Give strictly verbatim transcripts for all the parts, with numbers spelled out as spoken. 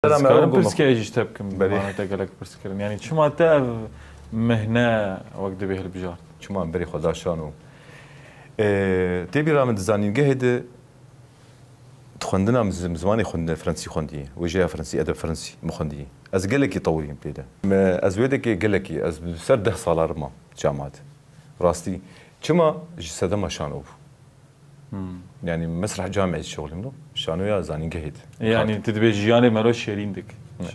Ez karim pirsgehê jî ji te bikim, Belê. Mano te gelek pirs kirin. Yanî çima te ev mihne wek dibê hilbijart? Çima em berê xwe da Şano? Ee, tê bîra min di zanîngehê de xwendina min zim-, zimanê xwendine, fransî xwendiyê. Wêjeya fransî, edeb fransî min xwendiyê. Ez gelekî tewirîm pê de. Me, ez wê dekê gelekî, ez bi ser deh sala re mam cemaat. Rastî. Çima? Ji sedema Şano bû. Hmm. Yanî mesreh camê ez şixulîm do. Şanoya zanîngehê de. Yanî tu dibê jiyanê mero şêrîn dik.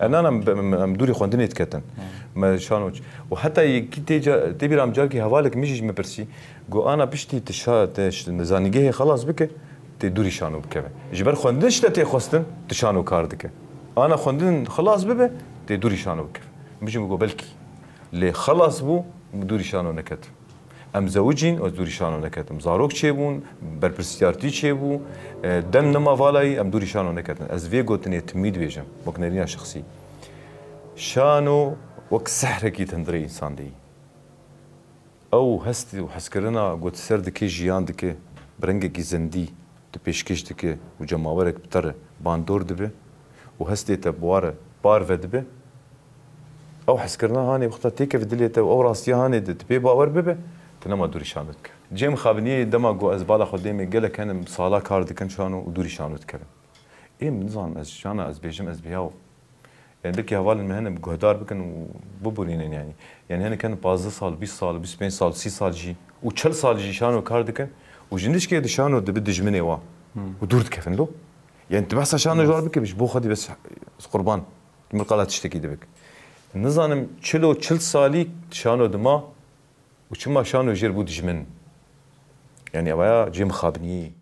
Enana em, em, em dûrî xwendinê diketin. Hmm. Me Şano ç-, û heta yekî tê ca-, tê bîra min carkî hevalek min jî ji min pirsî. Got, ana piştî tu şa-, te ş-, zanîngehê xelas bike, tê dûrî Şano bikeve. Ji ber xwendin ji te tê xwestin, tu Şano kar dike. Ana xwendin xelas bibe, tê dûrî Şano bikeve. Min jî min got, belkî. Lê xelas bû, min dûrî Şano neketim. Em zewicîn, ez dûrî Şano neketim. Zarok çêbûn, berpirsiyartî çêbû, e, dem nema valayî, em dûrî Şano neketin. Ez vê gotinê timî dibêjim, wek nerîna şexsî. Şano wek sehrekî di hundirê însan de yî. Ew hest û hezkirina ku tu ser dikê, jiyan dike, bi rengekî zindî tu pêşkêş dike û cemawerek bi te re bandor dibe û hestê te bi wa re parve dibe, ew hezkirina hanê wexta têkeve dilê te û ew rastiya hanê de tu pê bawer bibe, tu nema dûrî Şano dikevî. Cem Xabiniyê dema ku ez bala xwe dêmê gelek henim sala kar dikin Şano û dûrî Şano dikevin. Ê min nizanim ez Şana ez bêjim ez bi yaw. Yani belkî hevalên me hene guhdar bikin û biborînin yani. Yani hene kenin pazdeh sal, bîst sal, bîst pênc sal, sî sal jî û çil sal jî Şano kar dikin û ji nişkê di Şano dibi dijminê wa Hmm. û dûr dikevin lo. Yani tu behsa Şano ji war bike, ji bo xwe dî bes qurban. Min qala tiştekî dibik. Nizanim çilo çil salî Şano dima û çima Şano jêr bû dijmin. Yani ew ya cê mixabiniyî.